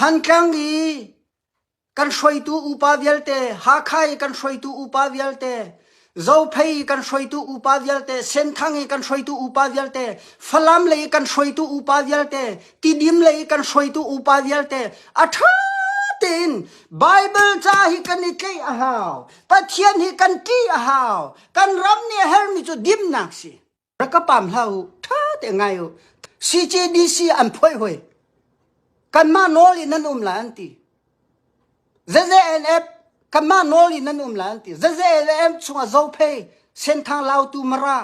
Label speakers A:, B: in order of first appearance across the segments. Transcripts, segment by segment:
A: Thantlang i kan hruaitu upa vialte, Hakha i kan hruaitu upa vialte, Zophei i kan hruaitu upa vialte, Senthang i kan hruaitu upa vialte, Falam lei i kan hruaitu upa vialte, Tidim lei i kan hruaitu upa vialte, a ṭha tein Bible ca hi kan i tlaih a hau. Pathian hi kan ṭih a hau. Kan ram nih a herhmi cu dimnak si. Rak ka pam hlah u. Ṭha te ngai u. CJDC an phoih hoi. Kanmah nawl in nan um lai an ti. ZZNF kanmah nawl in nan um lai an ti. ZZNF chungah Zophei, Senthang Lautu Mara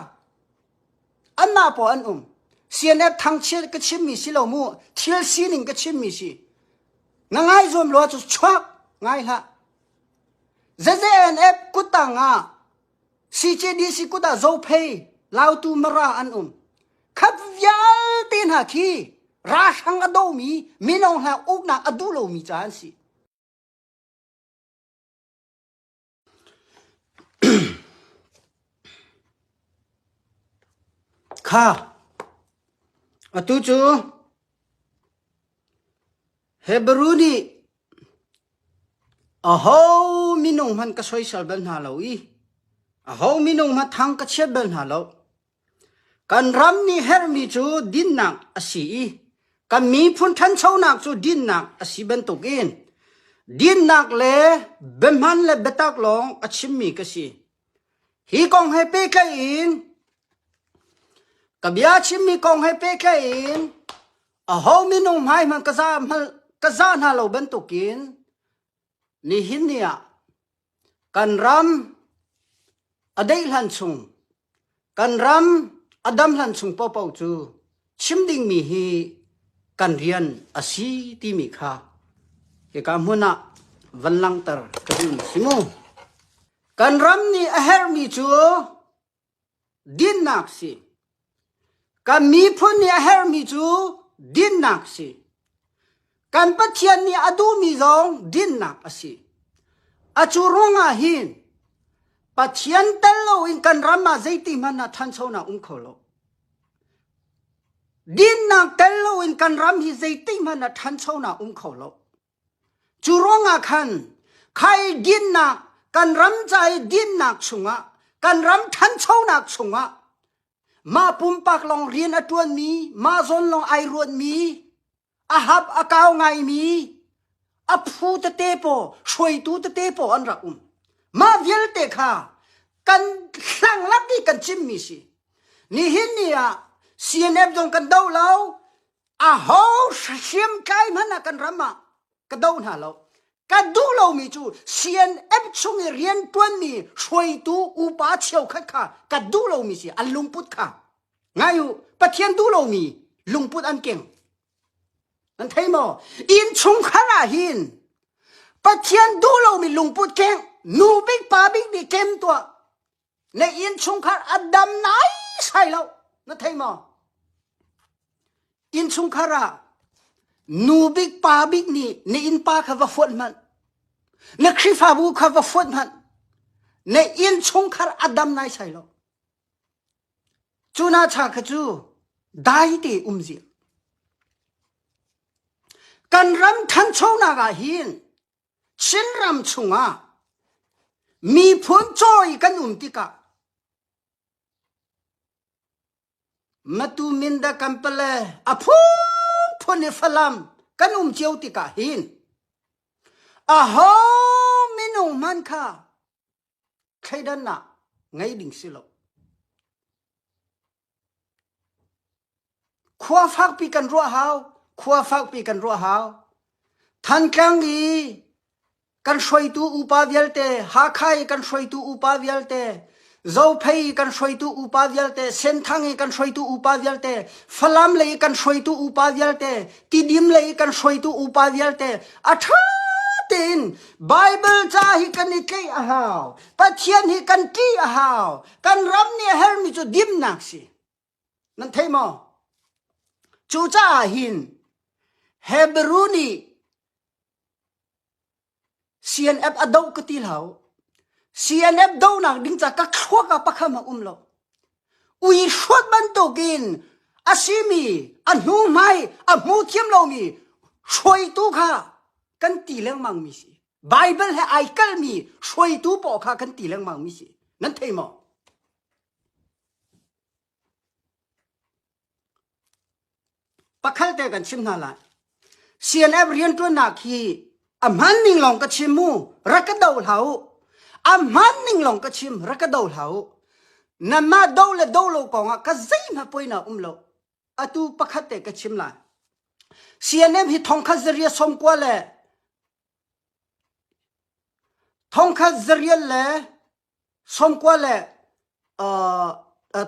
A: anmah pawl an um. CNF thangchiat ka chimmi si lo mu. Thil sining ka chimmi si. Na ngai zuam lo cu chuak ngai hlah. ZZNF kuttang ah CJDC kut ah Zophei, Lautu Mara an um. Khat vialte hna khi ralhrang a domi mino hna uknak a duh lomi ca an si. Kha atu cu Hebrew nih aho minung hmanh ka soisel bal hna lo i aho minung hmanh thang ka chiat bal hna lo. Kan ram nih herhmi cu dinnak a si i kan miphun ṭhanchonak cu dinnak a si bantukin dinnak le biahman le biatak lawng a chimmi ka si. Hi kong he pehtlaih in ka bia chimmi kong he pehtlaih in aho minung hmai hmanh ka za ka za hna lo bantukin nihin ni ah kan ram a deih hlan chung kan ram a dam hlan chung paohpaoh cu chim dingmi hi kan rian a si timi kha hika hmun ah van langhter ka duhmi si mu. Kan ram nih a herhmi cu dinnak si. Kan miphun nih a herhmi cu dinnak si. Kan Pathian nih a duhmi zong dinnak a si. A cu ruangah hin Pathian tel loin kan ram ah zeiti hmanh ah ṭhanchonak um kho lo. Dinnak tel loin kan ram hi zeiti hmanh ah ṭhanchonak um kho lo. Cu ruangah khan khai dinnak kan ram ca i dinnak chungah kan ram ṭhanchonak chungah mah pumpak lawng rian a ṭuanmi mah zawn lawng ai ruatmi a hap a kau ngaimi a phu tete paw hruaitu tete paw an rak um mah vialte kha kan hlang lak i kan chimmi si nihin ni ah CNF zong kan do lo aho hriamtlai hmanh ah kan ram ah ka do hna lo ka duh lomi cu CNF chung i rianṭuanmi hruaitu upa cheukhat kha ka duh lomi si an lungput kha ngai u Pathian duh lomi lungput an keng nan thei maw inn chungkhar ah hin Pathian duh lomi lungput keng nu bik pa bik nih kem tuah na innchungkhar a dam nai sai lo na thei maw innchungkhar ah nu bik pa bik nih na innpa kha va fuat hmanh na Khrihfabu kha va fuat hmanh na innchungkhar a dam nai sai lo cu na cha kha cu dai te um zia kan ram thanchonak ah hin Chinram chungah miphun cawi kan um tikah Matu Minda Kampale a phunphun i Falam kan um cio tikah hin aho minung hmanh kha thleidannak ngei ding si lo. Khua fakpi kan ruah hau. Khua fakpi kan ruah hau. Thantlang i kan hruaitu upa vialte, Hakha i kan hruaitu upa vialte, Zophei i kan hruaitu upa vialte, Senthang i kan hruaitu upa vialte, Falam lei i kan hruaitu upa vialte, Tidim lei i kan hruaitu upa vialte, a ṭha tein Bible ca hi kan i tlaih a hau. Pathian hi kan ṭih a hau. Kan ram nih a herhmi cu dimnak si. Nan thei maw? Cucaah hin Hebrew nih CNF a doh ka ti hlah u. CNF dohnak ding ca ka thluak ah pakham a um lo. Ui hruat bantukin a simi, a hnu hmai, a hmu thiam lomi. Hruaitu kha kan ti lengmang mi si. Bible he ai kalmi hruaitu paoh kha kan ti lengmang mi si. Nan thei maw? Pakhal te kan chim hna lai. CNF rianṭuannak hi a hman ning lawng ka chim mu, rak ka do hlah u. A hman ning lawng ka chim, rak ka do hlah u. Nanmah do le do lo kong ah ka zeihmanh poina um lo. Atu pakhat te ka chim lai. CNF hi thongkhat zaria sawmkua le thongkhat zarial le sawmkua le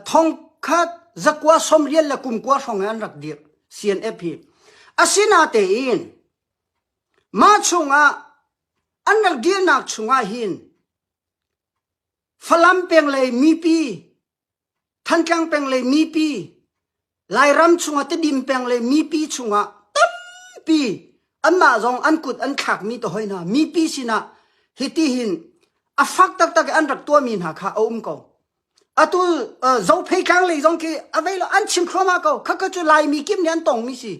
A: thongkhat zakua sawmrial le kumkua hrawng an rak dir CNF hi. Asinatein mah chungah an rak dirnak chungah hin Falam peng lei mipi Thantlang peng le mipi, Lairam chungah Tedim peng le mipi chungah tampi anmah zong an kut an thlakmi te hoi hna mipi sinah hiti hin a fak taktak i an rak tuahmi hna kha a um ko. Atu uh, Zophei tlang lei zong khi a vei lo an chim thluahmah ko. Khakha cu Laimi kim nih an tongmi si.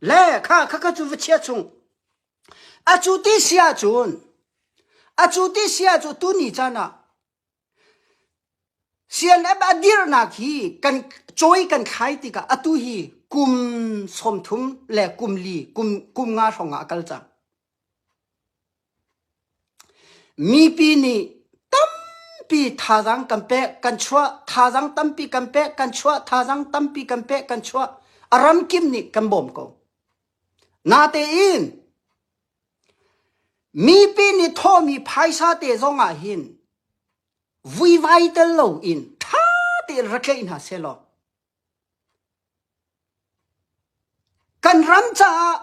A: Le kha khakha cu va chia chung. Acu ti si ahcun acu ti si ahcun tuni caan ah CNF a dirnak hi kan cawi kan thlai tikah atu hi kum 30 le kum li kum kum nga hrawng ah a kal cang. Mipi nih tampi thazaang kan pek kan chuah thazaang tampi kan pek kan chuah thazaang tampi kan pek kan chuah a ram kim nih kan bawm ko. Natein Mipi nih thawhmi phaisa te zong ah hin vuivai tel loin ṭha tein ra tlaih hna sehlaw kan ram caah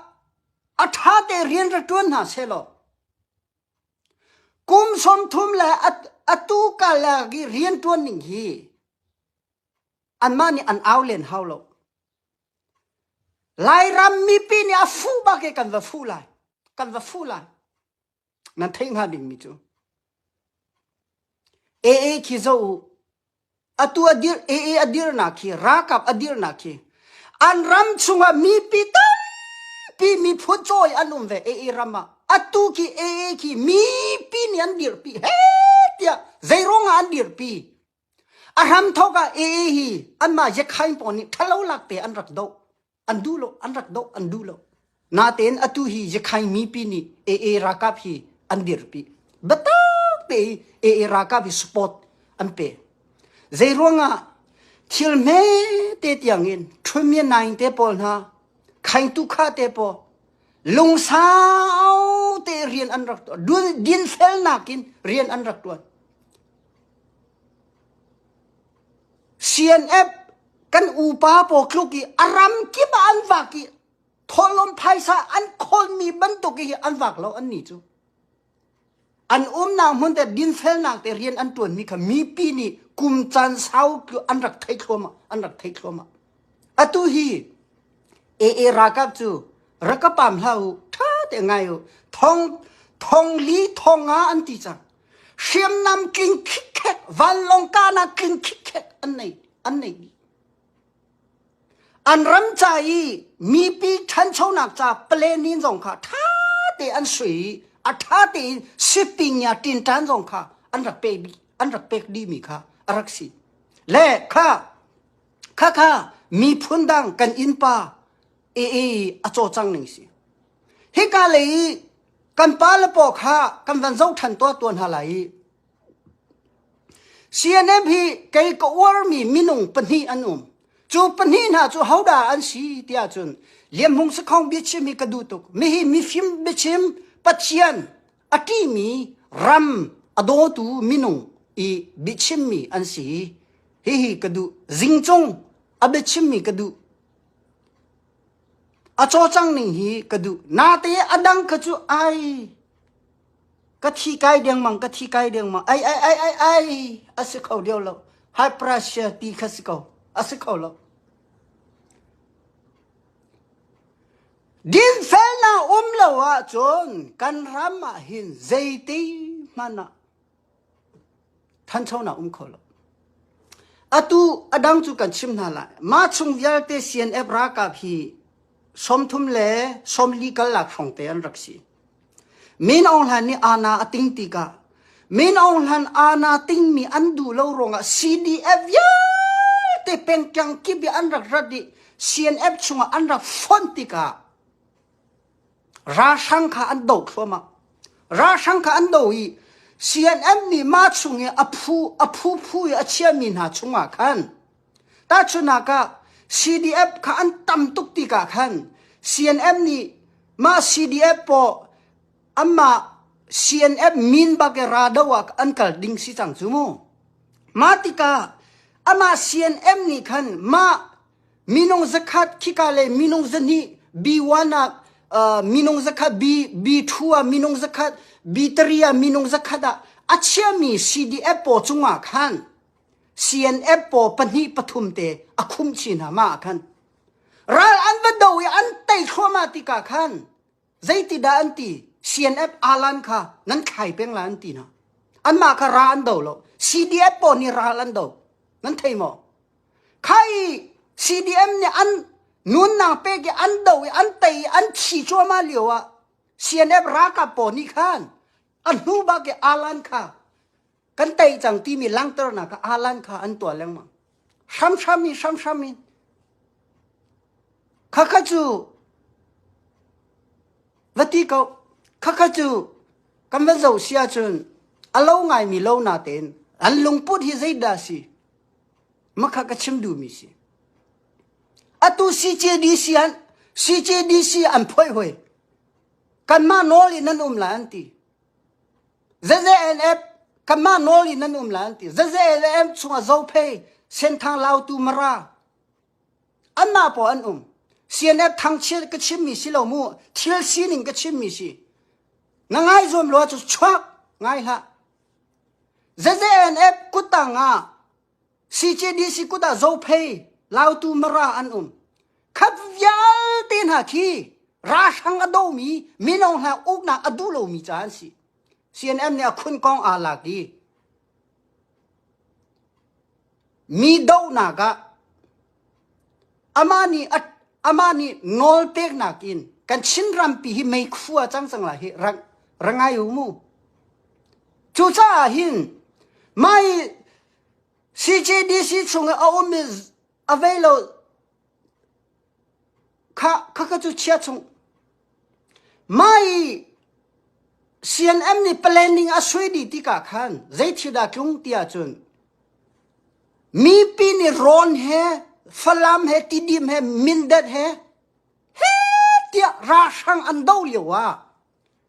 A: a ṭha te rian ra ṭuan hna sehlaw kum 30 le atu kalak i rian ṭuan ning hi anmah nih an au len hau lo. Lairam mipi nih a fuh bak i kan va fuh lai. Kan va fuh lai. Nan theih hnga dingmi cu. AA khi zo u. Atu a dir, AA a dirnak khi, ralkap a dirnak khi, an ram chungah mipi tampi miphun cawi an um ve AA ram ah. Atu khi AA khi mipi nih an dirpi. He tiah zeiruang ah an dirpi? A hramthawk ah AA hi anmah Yakhain pawl nih ṭhalo lak te an rak doh. An duh lo, an rak doh, an duh lo. Natein atu hi Yakhain mipi nih AA ralkap hi an dirpi. Biatak te i AA ralkap hi support an pe. Zei ruangah thil hme te tiang in Ṭhumya Naing te pawl hna, Khaingtu kha te pawl, lungsau te rian an rak tuan, dinfelnak in rian an rak tuan. CNF kan upa pawl tluk i a ram kip ah an vak i thawhlawm phaisa an khawlmi bantuk hi an vak lo annih cu. An umnak hmun te dinfelnak te rian an ṭuanmi kha mipi nih kum caan sau an rak theih thluahmah an rak theih thluahmah. Atu hi AA ralkap cu rak ka pam hlah u ṭha te ngai u thong thong li thong nga an ti cang. Hriamnam tling khikkhek vanlawng kahnak tling khikkhek an nei an nei dih. An ram ca i mipi ṭhanchonak ca planning zong kha ṭha te an sui i a ṭha tein siping ya ṭinṭan zong kha an rak pek an rak pek dihmi kha a rak si. Le kha kha kha miphun dang kan innpa e a cawcang ning si. Hika lei i kan pa le paw kha kan van zoh ṭhan tuah tuah hna lai i CNF hi kei ka uarmi minung pahnih an um. Cu pahnih hna cu hodah an si tiah cun Liam Hmung Sakhong biachim hi ka duh tuk. Mihi mifim biachim Pathian a ṭihmi ram a dawtu minung i biachimmi an si. Hihi ka duh. Zingcung a biachimmi ka duh. A cawcang ning hi ka duh. Nate a dang kha cu ai ka thi kai dengmang ka thi kai dengmang ai ai ai ai ai a si kho deuh lo. High pressure ti kha si ko. A si kho lo. Dinfelnak um lo ahcun kan ram ah hin zeiti hmanh ah thanchonak um kho lo. Atu a dang cu kan chim hna lai. Mah chung vialte CNF ralkap hi. 30 le 40 kal lak hrawng te an rak si. Min Aung Hlaing nih aana a ting tikah Min Aung Hlaing aana tingmi an duh lo ruangah CDF vialte pengtlang kip i an rak rat i CNF chungah an rak fonh tikah ralhrang kha an doh thluahmah. Ralhrang kha an doh i CNF nih mah chung i a phu a phu phu i a chiami hna chungah khan Tahchunhnak ah CDF kha an tam tuk tikah khan CNF nih mah CDF paw anmah CNF min bak i rado ah an kal ding si cang cu mu. Mah tikah amah CNF nih khan mah minung zakhat khika le minung zahnih B1 ah uh, minung zakhat B B2 ah minung zakhat B3 ah minung zakhat ah a chiami CDF paw cungah khan CNF paw pahnih pathum te a khumh chin hna mah ah khan ral an va do i an tei thluahmah tikah khan zeitidah an ti CNF alan kha nan thlai peng la an ti hna anmah kha ra an do lo CDF paw nih ral an do nan thei maw khai CDM nih an nunnak pek i an do i an tei i an thi cuahmah lio ah CNF ralkap paw nih khan a hnu bak i alan kha kan tei cang timi langhternak kha alan kha an tuah lengmang hramhram in hramhram in khakha cu va ti ko khakha cu kan va zoh si ahcun a lo ngaimi lo na tein an lungput hi zeidah si makha ka chim duhmi si atu CJDC an CJDC an phoih hoi kanmah nawl in nan um lai an ti ZZNF kanmah nawl in nan um lai an ti. ZZLM chungah Zophei, Senthang Lautu Mara anmah pawl an um. CNF thangchiat ka chimmi si lo mu, thil sining ka chimmi si. Na ngai zuam lo cu chuak ngai hlah. ZZNF kutang ah CJDC kut ah Zophei, Lautu Mara an um. Khat vialte hna khi ralhrang a domi mino hna uknak a duh lomi ca an si. CNM nih a khun kong aa lak i mi dohnak ah amah nih amah nih nawl peknak in kan Chin rampi hi meikhu a cang cang lai hi rak ra ngai u mu. Cucaah hin mai CJDC chung i a ummi a vei lo kha kha cu chia chung mai CNM nih planning a sui dih tikah khan zei thil dah tlung ti ahcun mipi nih rawn he Falam he Tidim he Mindat he he tiah ralhrang an do lio ah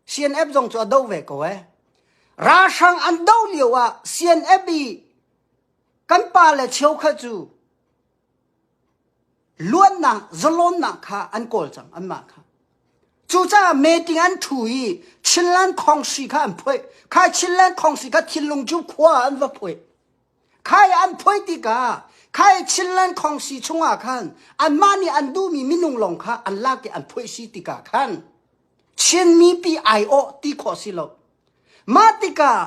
A: CNF zong cu a do ve ko eh ralhrang an do lio ah CNF i kan pa le cheukhat cu luatnak zalawnnak kha an kawl cang anmah kha cucaah meeting an thu i Chinland Khongsi kha an phoih kha Chinland Khongsi kha thinlung cu khua an va phoih khai an phoih tikah khai Chinland Khongsi chungah khan anmah nih an duhmi minung lawng kha an lak i an phoih si tikah khan Chin mipi aiawh ti khawh si lo Mah tikah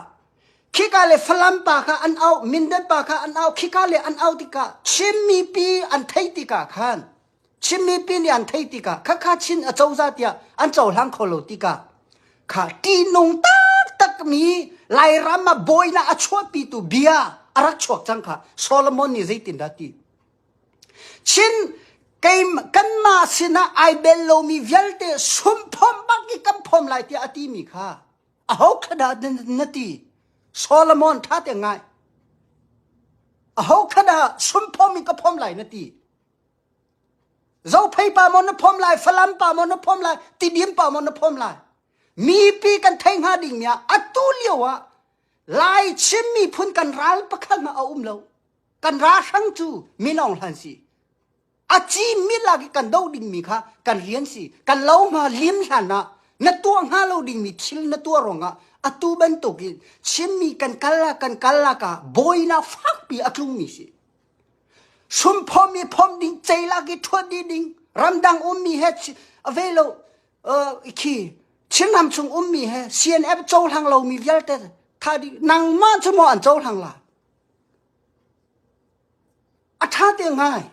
A: khika le Falam pa kha an auh, Mindat pa kha an auh, khika le an auh tikah Chin mipi an theih tikah khan Chin mipi nih an theih tikah khakha Chin a cozah tiah an cohlang kho lo tikah kha ṭihnung taktak mi Lairam ah bawinak a chuahpitu bia a rak chuak cang kha Solomon nih zeitindah ti Chin kei kanmah sinah ai bel lomi vialte sumphom bak i kan phom lai tiah a timi kha aho kha dah na ti Solomon ṭha te ngai aho kha dah sumphom in ka phom lai na ti Zophei pa maw na phom lai Falam pa maw na phom lai Tidim pa maw na phom lai mipi kan thei hnga ding mi ah atu lio ah Lai Chin miphun kan ral pakhat hmanh a um lo kan ralhrang cu Min Aung Hlaing si a ci milak i kan do dingmi kha kan rian si kan lo hma lim hlan ah na tuah hnga lo dingmi thil na tuah ruangah atu bantukin Chinmi kan kal ah kan kal lak ah bawinak fakpi a tlungmi si sumphom i phom ding ceilak i ṭhuat dih ding ramdang ummi he a ve lo khi Chinram chung ummi he CNF cohlang lomi vialte tha dih nangmah cu maw an cohlang la A ṭha te ngai.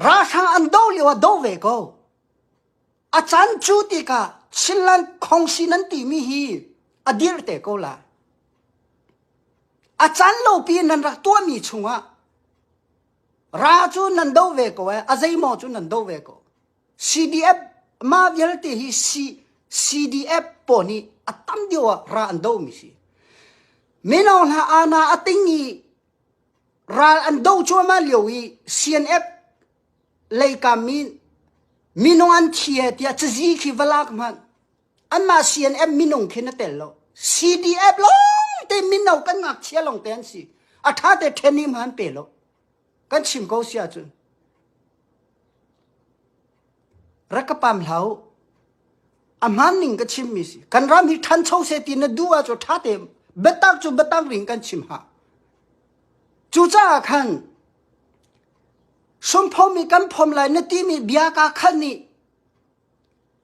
A: Ralhrang an do lio ah do ve ko. A caan cu tikah Chinland Khongsi nan timi hi a dir te ko lai. A caan lopi nan rak tuahmi chungah ra cu nan do ve ko eh, a zeimaw cu nan do ve ko. CDF mah vialte hi C, CDF pawl nih a tam deuh ah ra an domi si. Mino hna ana a ting i ral an do cuahmah lio i CNF leikam mi minung an thi e tiah cazi khi va lak hmanh anmah CNF minung khi na tel lo CDF lawng te mino kan ngakchia lawng te an si a tha te training hman pe lo kan chim ko si ahcun rak ka pam hlau a hman ning ka chim mi si kan ram hi ṭhancho se ti na duh ahcun ṭha te biatak cu biatak ring kan chim ha cucaah khan Sumphom i kan phom lai na timi bia ka khan nih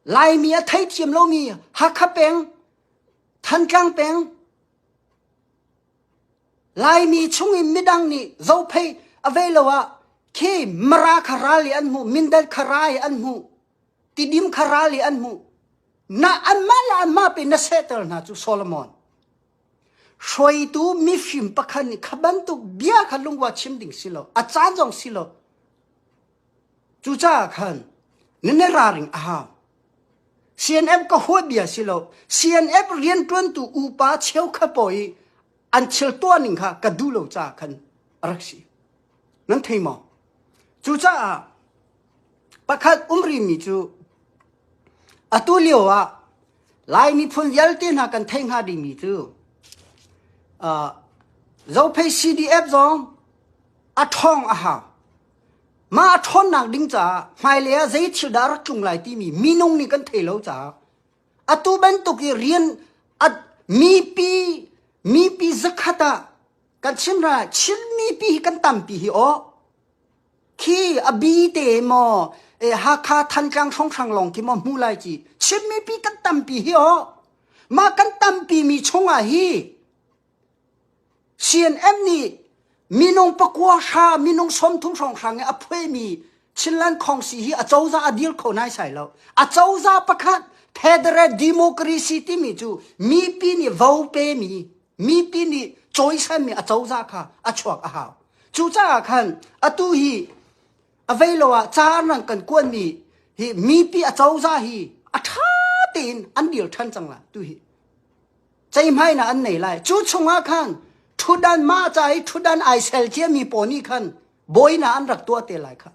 A: Laimi a theithiam lomi Hakha peng, Thantlang peng, Laimi chung in midang nih Zophei a vei lo ah khi Mara kha ral i an hmuh, Mindat kha ra i an hmuh, Tidim kha ral i an hmuh. Na anmah le anmah pe na sehter hna cu Solomon. Hruaitu mifim pakhat nih kha bantuk bia kha lungwa chim ding si lo, a caan zong si lo. Cucaah khan nan i ralring a hau. CNF ka huat bia si lo. CNF rianṭuantu upa cheukhat pawl i an thil tuah ning kha ka duh lo caah khan a rak si. Nan thei maw? Cucaah pakhat um rihmi cu atu lio ah Lai miphun vialte hna kan theih hnga dingmi cu uh, Zophei CDF zong a ṭhawng a hau. Mah a ṭhawnnak ding caah hmailei ah zei thil dah rak tlung lai timi minung nih kan thei lo caah atu bantuk i rian a mipi mipi zakhat ah kan chim ra Chin mipi hi kan tampi hi aw Khi a bi te maw e Hakha Thantlang hrawnghrang lawng khi maw hmu lai ci Chin mipi kan tampi hi aw mah kan tampi mi chungah hi CNM nih minung pakua hra minung 30 hrawnghrang i a phuaimi Chinland Khongsi hi a cozah a dir kho nai sai lo a cozah pakhat Federal Democracy timi cu mipi nih vo pe mi mipi nih cawisanmi a cozah kha a chuak a hau Cucaah khan atu hi a vei lo ah ca an kan kuanmi hi mipi a cozah hi a ṭha tein an dir ṭhan cang lai tu hi ceihmainak an nei lai cu chungah khan ṭhutdan mah ca i ṭhutdan ai sel ciami pawl nih khan bawina an rak tuah te lai kha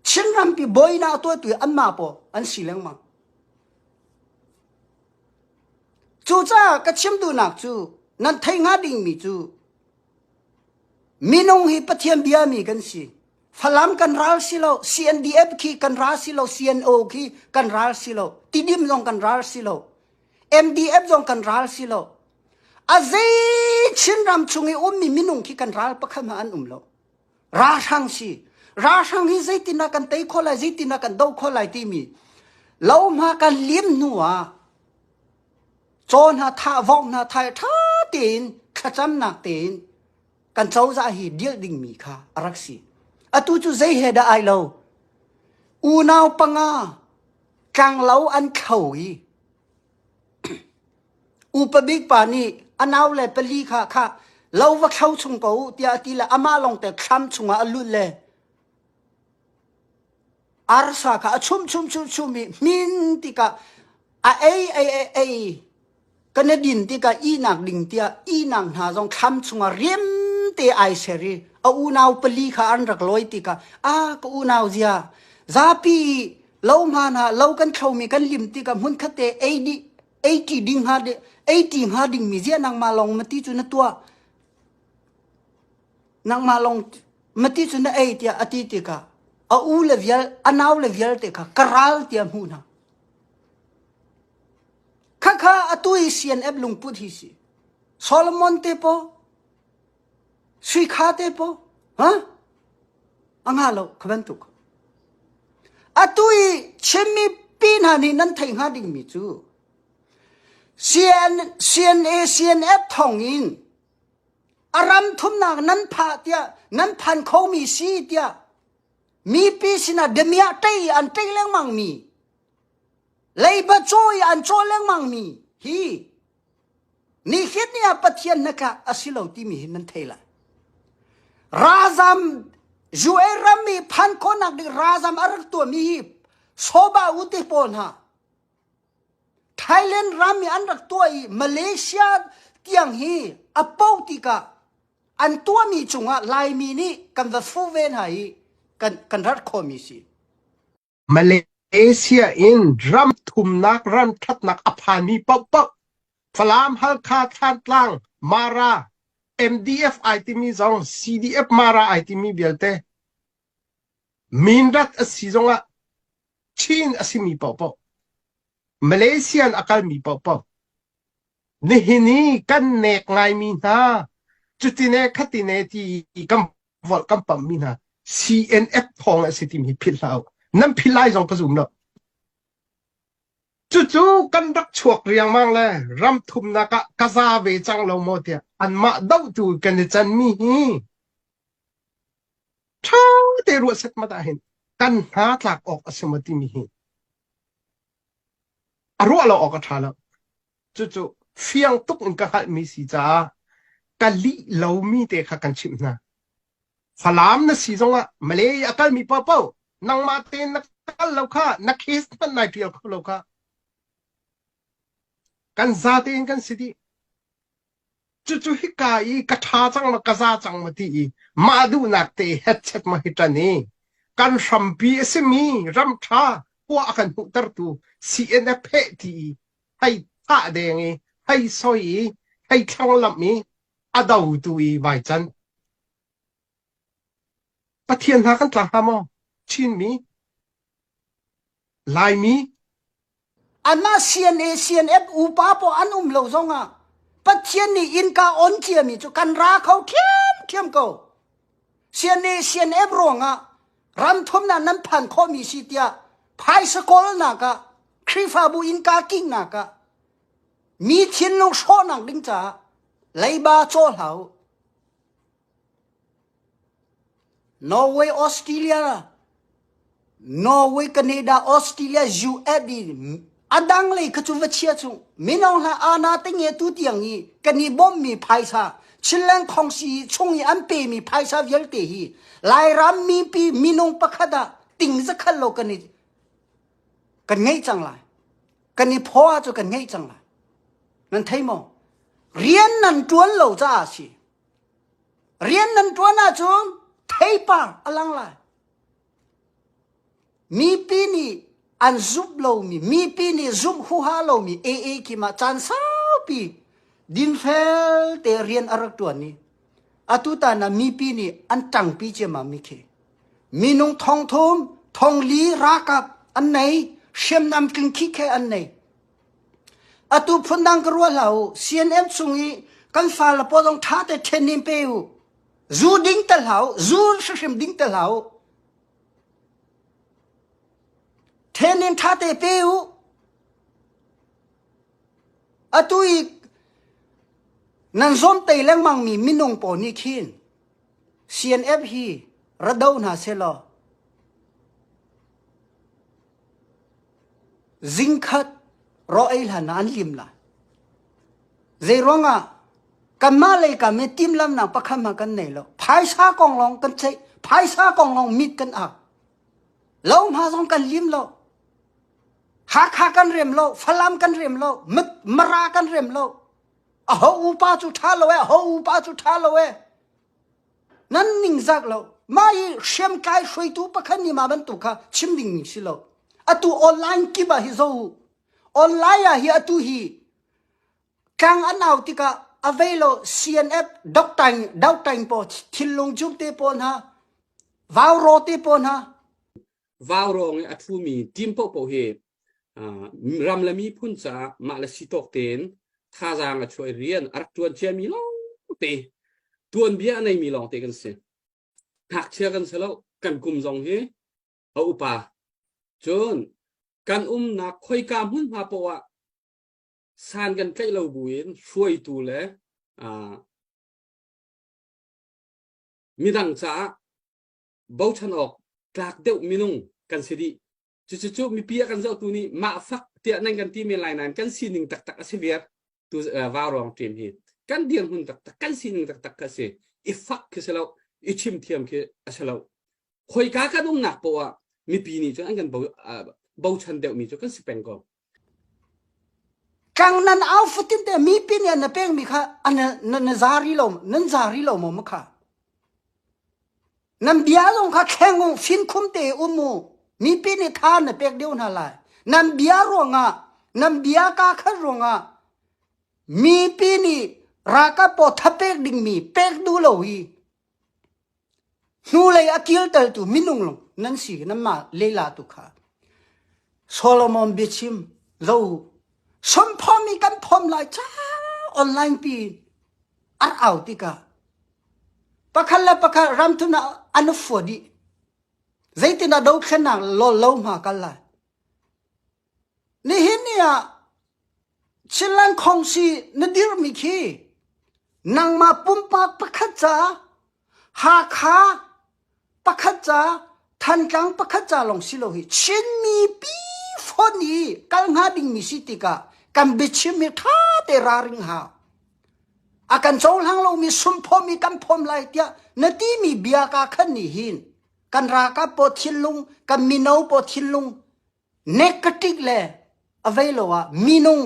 A: Chinrampi bawina a tuahtu anmah pawl an si lengmang cucaah ka chim duhnak cu nan theih hnga dingmi cu Minung hi Pathian biami kan si. Falam kan ral si lo, CNDF khi kan ral si lo, CNO khi kan ral si lo, Tidim zong kan ral si lo, MDF zong kan ral si lo. A zei Chinram chung i ummi minung khi kan ral pakhat hmanh an um lo. Ralhrang si. Ralhrang hi zeitin ah kan tei khawh lai, zeitin ah kan doh khawh lai timi lohma kan lim hnu ah Caw hna thah, vok hna thah ṭha tein thlacamnak tein kan cozah hi dirh dingmi kha a rak si. Atu cu zei he dah ai lo? Unau panga tlanglo an thlo i upa bik pa nih a nau le pali kha kha lo va thlo chung ko u tiah a ti le amah lawng te thlam chungah a lut le arsa kha a chum chum chum chum i hmin tikah a ei ei ei ei kan i din tikah ihnak ding tiah ihnak hna zong thlam chungah riam te ai ser i a unau pali kha an rak lawi tikah a ka unau zia zapi lo hma hna lo kan thlomi kan lim tikah hmun khat te ei dih ei ṭi ding hnga ei ṭi hnga dingmi zia nangmah lawng mati cu na tuah nangmah lawng mati cu na ei tiah a ti tikah a u le vial a nau le vialte kha ka ral tiah hmuh hna khakha atu i CNF lungput hi si Solomon te po Sui kha te po ha a nga lo kha bantuk atu i Chinmi pi hna nih nan thei hnga dingmi cu CN, CNA CNF thong in a ram thumnak nan phah tiah nan phan khomi si tiah mipi sinah damiah ṭei an ṭei lengmang mi. Leiba cawi an caw lengmang mi hi nihin ni ah Pathian hnatlak a si lo timi hi nan thei lai. Razam UA ram i phan khawhnak ding razam a rak tuahmi hi soba ute pawl hna Thailand ram i an rak tuah i Malaysia tiang hi a po tikah an tuahmi cungah Laimi nih kan va fu ve hna i kan kan rat khawhmi si.
B: Malaysia in ram thumnak ram thatnak a phanmi paohpaoh Falam, Halkha, Thlantlang, Mara, MDF ai timi zong CDF Mara ai timi vialte Mindat a si zongah Chin a simi paohpaoh Malaysian a kalmi paohpaoh nihin i kan nek ngaimi hna cutine khatine ti kan volh kan pammi hna CNF thawng a si timi hi philh hlah u. Nan philh lai zong ka zum lo. Cucu kan rak chuak riangmang le ram thumnak ah ka za ve cang lo maw tiah anmah dohtu kan i canmi hi ṭha te ruah setmat ah hin kan hna tlak awk a si maw timi hi a ruah lo awk a ṭha lo. Cucu fiang tuk in ka hngalhmi si caah ka lih lomi te kha kan chimh hna. Falam na si zongah Malay a kalmi paohpaoh nangmah tein na kal lo kha na case hmanh nai ṭial kho lo kha. Kan za tein kan si dih. Cucu hika i ka ṭha cang maw ka za cang maw ti i mah duhnak te hetchet maw hi ṭan i kan hrampi a simi ram ṭha khua a kan hmuhtertu CNF heh ti i hei thah deng i hei soi i hei thlanglamh i a dotu i vai can. Pathian hna kan tla hnga maw? Chinmi, Laimi,
A: Anmah CNA, CNF upa pawl an um lo zongah Pathian nih innka on ciami cu kan ra kho ṭhiamṭhiam ko. CNA, CNF ruangah ram thumnak nan phan khawhmi si tiah phaisa kawlnak ah Khrihfabu innka kingnak ah mi thinlung hrawhnak ding caah leiba caw hlah u. Norway, Australia, Norway, Canada, Australia, US i a dang lei kha cu va chia chung mino hla ana te nge tu tiang i kan i bawmmi phaisa Chinland Khongsi chung i an pemi phaisa vialte hi Lairam mipi minung pakhat ah ting zakhal lo kan i kan ngei cang lai kan i phaw ah cu kan ngei cang lai nan thei maw rian nan tuan lo caah si Rian nan ṭuan ahcun theipar a lang lai. Mipi nih an zumh lomi, mipi nih zumh huha lomi AA kim ah caan saupi dinfel te rian a rak ṭuan i atu tan ah mipi nih an ṭangpi ciammam mi khi minung thongthum thongli ralkap an nei hriamnam tling khikhe an nei Atu phundang ka ruah hlah u. CNM chung i kan fale pawl zong ṭha te ṭhen in pe u. Zu ding te hlah u. Zu hrimhrim ding te hlah u. Ṭhen in ṭha te pe u. Atu i nan zawmtei lengmang mi minung pawl nih khin CNF hi ra do hna selaw Zingkhat raw ei hlan ah an lim lai. Zeiruangah kanmah lei kam i timhlamnak pakhat hmanh kan nei lo. Phaisa kong lawng kan ceih. Phaisa kong lawng mit kan ak. Lo hma zong kan lim lo. Hakha kan rem lo, Falam kan rem lo, Mara kan rem lo. A ho upa cu ṭha lo e, a ho upa cu ṭha lo e. Nan ningzak lo. Mah i hriamtlai hruaitu pakhat nih mah bantuk kha chim ding mi si lo. Atu online kip ah hi zo u. Online ah hi atu hi tlang an au tikah a vei lo CNF doktaing doktaing pawl thinlung cum te pawl hna vauro te pawl hna
C: vaurawng i a ṭhumi team paohpaoh hi ram le miphun caah mah le si tawk tein thazaang a chuah i rian a rak ṭuan ciami lawngte tuanbia a neimi lawngte kan si. Ngakchia kan si lo, kan kum zong hi a upa. Cun kan umnak khoika hmunhma paoh ah san kan tlaih lo buin hruaitu le midang caah bochan awk tlak deuh minung kan si dih. Cucu mipi a kan zohtu nih mah fak tiah nan kan ti men lai nain kan sining taktak a si viar tu vaurawng team hi kan dirhmun taktak kan sining taktak kha si i fak khi si lo i chim thiam khi a si lo khoika kan umnak poah ah mipi nih cun an kan bochan deuhmi cu kan si peng ko
A: Tlang nan au fatin te mipi nih na pekmi kha na na zari lo nan zari lo maw kha nan bia zong kha thleng u finkhum te um u mipi nih tha na pek deuh hna lai nan bia ruangah nan bia ka khat ruangah mipi nih ralkap pawl thapek dingmi pek duh lo hi Hnulei a kilteltu minung lung nan si nanmah lila tu kha. Solomon biachim zo sawmphawm i kan phawm lai ca online pi ar au tikah pakhat le pakhat ramthun ah an fua dih. Zeitindah dothlennak lo lo hma kal lai. Nihin ni ah Chinland Khongsi na dirhmi khi nangmah pumpak pakhat ca Hakha pakhat ca Thantlang pakhat ca lawng si lo hi Chinmi pi fon i kal hnga dingmi si tikah kan biachim hi ṭha te raring hau. A kan cohlang lomi sumphawmi kan phawm lai tiah na timi bia ka khan nih hin kan ralkap paw thinlung kan mino paw thinlung negative le a vei lo ah minung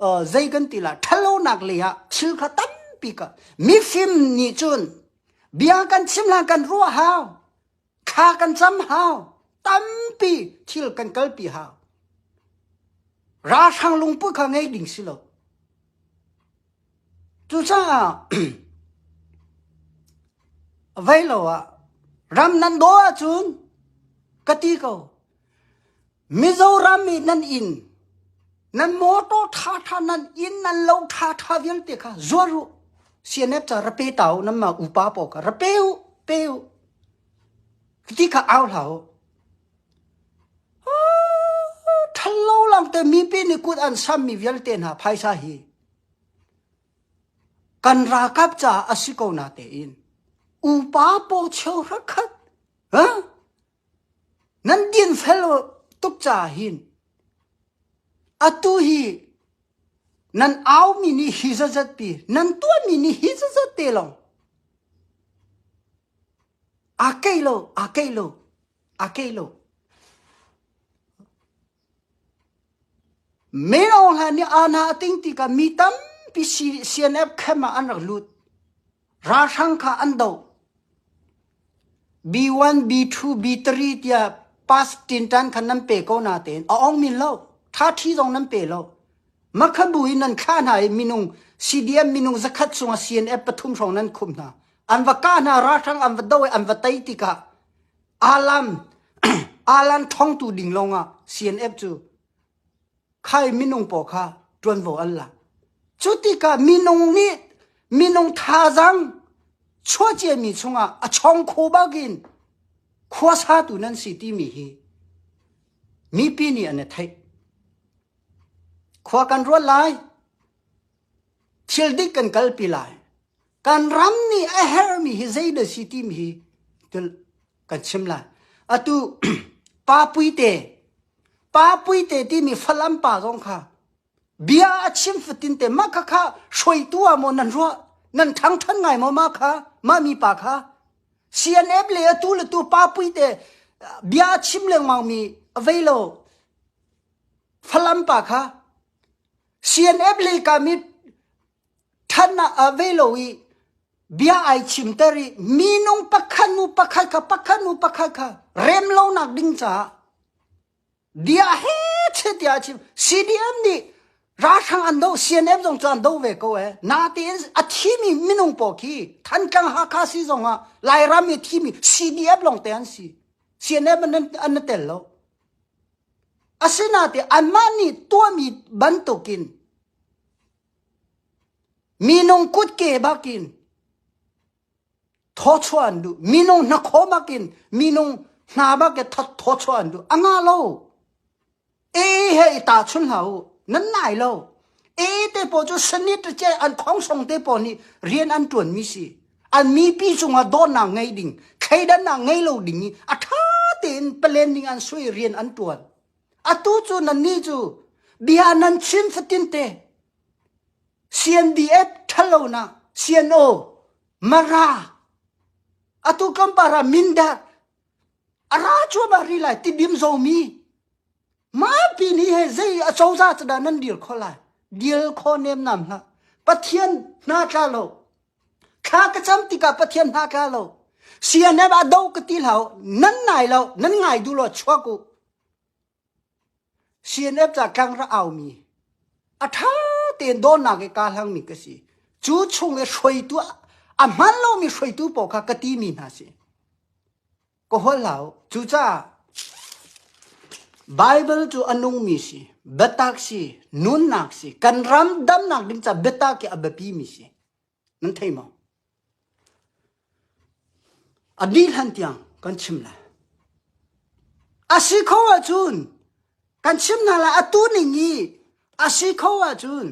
A: uh, zei kan ti la ṭhalonak lei ah thil kha tampi ka mifim nih cun bia kan chim hlan kan ruah hau thla kan cam hau tampi thil kan kalpi hau ralhrang lungput kha ngei ding si lo Cucaah vei lo ah ram nan daw ahcun ka ti ko. Mizoram i nan inn, nan motor ṭhaṭha nan inn nan lo ṭhaṭha vialte kha zuar u. CNF ca ra pe ta u nanmah upa pawl kha ra pe u, pe u. Ti kha au hlah u. Ṭhalo langte mipi nih kut an sammi vialte hna phaisa hi kan ralkap caah a si ko na tein upa paw cheu khat ha nan din fel tuk caah hin atu hi nan aumi nih hi zazat pi nan tuahmi nih hi zazat te long a kei lo a kei lo a kei lo Min Aung Hlaing nih aana a ting tikah mi tampi CNF camp ah an rak lut. Ralhrang kha an doh. B1, B2, B3 tiah pass tinṭan kha nan pe ko natein a ong min lo. Ṭhaṭhi zong nan pe lo. Makhabu in nan thlah hna i minung CDM minung zakhat chungah CNF pathum hrawng nan khumh hna. An va kah hna, ralhrang an va doh i an va tei tikah Alan alan thongtu ding lawngah CNF cu khai minung pawl kha ṭuanvo an lak. Cu tikah minung nih minung thazaang chuahciami chungah a chong kho bakin khuasatu nan si timi hi mipi nih an i theih. Khua kan ruat lai. Thil dik kan kalpi lai. Kan ram nih a herhmi hi zei dah si timi hi kan chim lai. Atu pa puite pa puite timi Falam pa zong kha bia a chim fatin te mah kha kha hruaitu ah maw nan ruah nan thangthan ngai maw mah kha mah mi pa kha CNF le atu le tu pa puite bia a chim lengmang mi a vei lo Falam pa kha CNF le ka mi than ah a ve lo i bia ai chimter i minung pakhat nu pakhat kha pakhat nu pakhat kha rem lonak ding caah bia he che tiah a chim CDM nih ralhrang an do CNF zong cu an do ve ko e natein a thimi minung pawl khi Thantlang Hakha si zong ah Lairam i thimi CDF lawng te an si CNF an an tel lo Asinain anmah nih tuahmi bantukin minung kutke bakin thawchuah an duh. Minung hnakhaw bakin minung hna bak thawchuah an duh. A ngah lo. E he i tahchun hlah u. Nan nai lo. E te pawl cu sanit ce an khongsong te pawl nih rian an ṭuanmi si. An mipi cungah dawtnak ngei ding, thleidannak ngei lo ding i a ṭha tein planning an sui rian an ṭuan. Atu cu nannih cu bia nan chim fatin te CNDF ṭhalonak CNO Mara atu tlawmpal ah Mindat a ra cuahmah rih lai Tidim Zomi Mah ni he zei a cozah cu dah nan dir kho lai dil kho nem nam hlah Pathian hna tla lo thla ka cam tikah Pathian hna tla lo CNF a do ka ti hlah nan nai lo nan ngai duh lo chuak u CNF ca tlang ra au mi a tha tein dawtnak i kaa hlangmi ka si cu chung i hruaitu a hman lomi hruaitu pawl kha ka ti mi hna si Ka holh hlah u. Cucaah Baibal cu a nungmi si, biatak si, nunnak si, kan ram damnak ding ca biatak hi a biapi mi si. Nan thei maw? A dih hlan tiang kan chim lai. A si kho ahcun kan chim hna lai atu ning i a si kho ahcun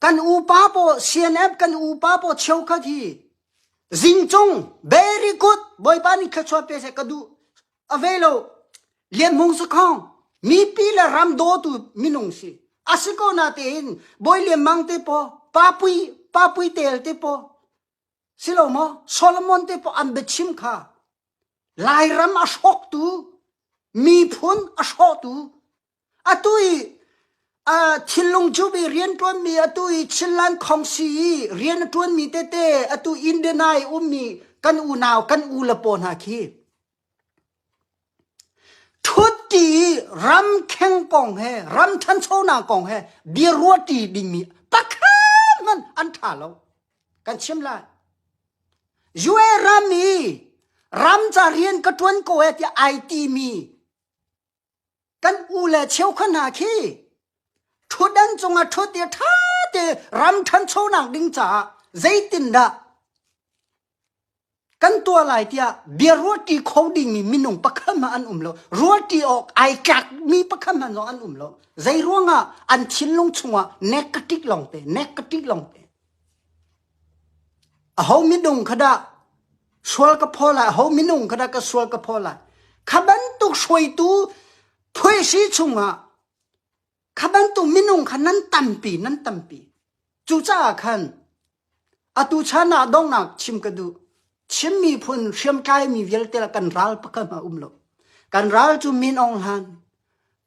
A: Kan upa pawl CNF kan upa pawl cheukhat hi zingcung very good Bawipa nih thluachuah pe seh ka duh a ve lo Lian Hmung Sakhong mipi le ram dawtu minung si a si ko na tein Bawi Lian Mang te paw Papui Papui Tel te paw si lo maw Solomon te paw an biachim kha Lairam a hrawktu miphun a hrawhtu Atu i thinlung cup i rianṭuanmi, atu i Chinland Khongsi i rian a ṭuanmi tete, atu Indiana i ummi kan unau, kan u le paw hna khi ṭhutti i ramkheng kong he, ram ṭhanchonak kong he bia ruahṭi dingmi pakhat hmanh an ṭha lo. Kan chim lai. UA ram i ram ca rian ka ṭuan ko e tiah ai timi Kan u le cheukhat hna khi ṭhutdan cungah ṭhut i ṭha te ram ṭhanchonak ding caah zeitindah kan tuah lai tiah bia ruahṭi kho dingmi minung pakhat hmanh an um lo. Ruahṭi awk ai tlakmi pakhat hmanh zong an um lo. Zei ruangah an thinlung chungah negative lawngte, negative lawngte. Aho minung kha dah sual ka phaw lai, aho minung kha dah ka sual ka phaw lai. Kha bantuk hruaitu phuaisi chungah kha bantuk minung kha nan tampi, nan tampi. Cucaah khan atu chan ah donghnak chim ka duh. Chin miphun hriamtlaimi vialte kan ral pakhat hmanh a um lo. Kan ral cu Min Aung Hlaing,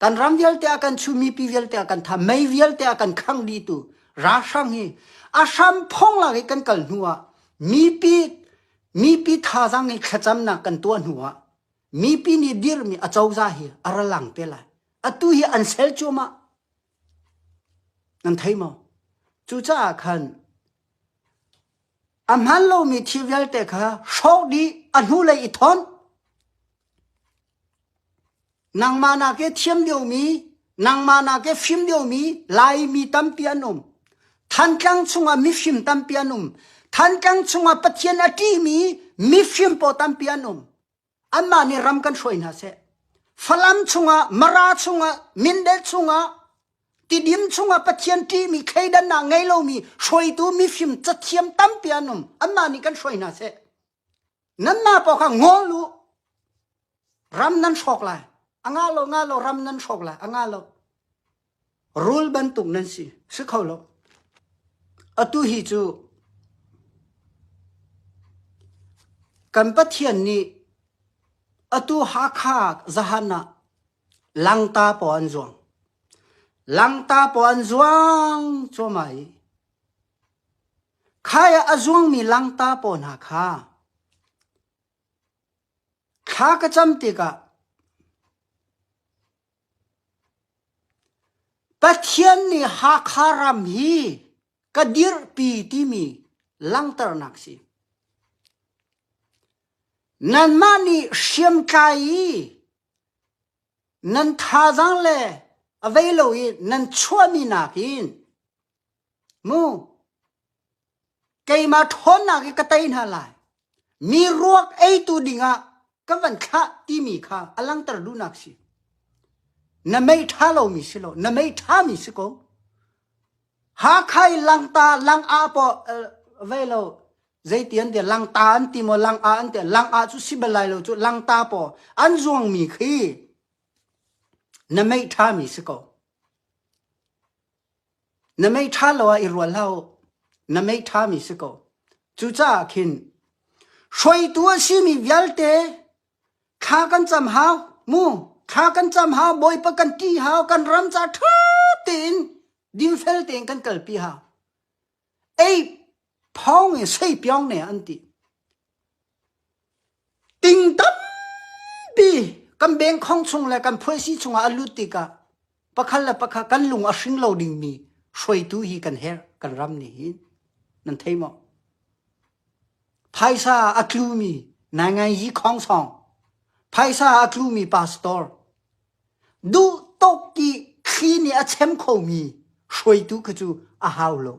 A: Kan ram vialte a kan chu mipi vialte a kan tha mei vialte a kan khang dihtu ralhrang hi a hram phong lak i kan kal hnu ah mipi mipi thazaang i thlacamnak kan tuah hnu ah mipi nih dirmi a cozah hi a ra lang te lai atu hi an sel cuahmah nan thei maw cucaah khan a hman lomi thil vialte kha hrawk dih a hnulei i thawn Nangmah nak i thiam deuhmi, nangmah nak i fim deuhmi Laimi tampi an um. Thantlang chungah mifim tampi an um. Thantlang chungah Pathian a ṭihmi mifim pawl tampi an um. Anmah nih ram kan hruai hna seh. Falam chungah, Mara chungah, Mindat chungah, Tidim chungah Pathian ṭihmi thleidannak ngei lomi hruaitu mifim cathiam tampi an um. Anmah nih kan hruai hna seh. Nanmah paoh kha ngol u. Ram nan hrawk lai. A nga lo nga lo ram nan hrawk lai. A nga lo. Rul bantuk nan si. Si kho lo. Atu hi cu kan Pathian nih atu Hakha zahan ah langta paw an zuang. Langta paw an zuang cuahmah i Khai ah a zuangmi langta paw hna kha thla ka cam tikah Pathian nih Hakha ram hi ka dirhpi timi langhternak si. Nanmah nih hriamtlai i nan thazaang le a vei lo i nan chuahmi nakin Mu, keimah ṭhawnnak i ka tei hna lai. Mi ruak eitu dingah ka van thlah timi kha a langhter duhnak si. Na mei ṭha lomi si lo, na mei ṭhami si ko. Hakha i langta lang a paw vei lo. Zeiti an ti langta an ti maw lang a an ti lang a cu si bal lai lo cu langta paw an zuangmi khi na meih ṭhami si ko. Na meih ṭha lo ah i rual hlah u. Na meih ṭhami si ko. Cucaah khin hruaitu a simi vialte thla kan cam hau mu thla kan cam hau Bawipa kan ti hau kan ram ca ṭha tein dinfel tein kan kalpi hau. Ei phawng in sei piong ne an ti. Ting tampi kan bengkhong chung le kan phuaisi chungah a lut tikah pakhat le pakhat kan lung a hring lo dingmi hruaitu hi kan herh kan ram nih hin nan thei maw? Phaisa a tlumi naingai yi khong song phaisa a tlumi pastor duh tok ki thli nih a chem khomi hruaitu kha cu a hau lo.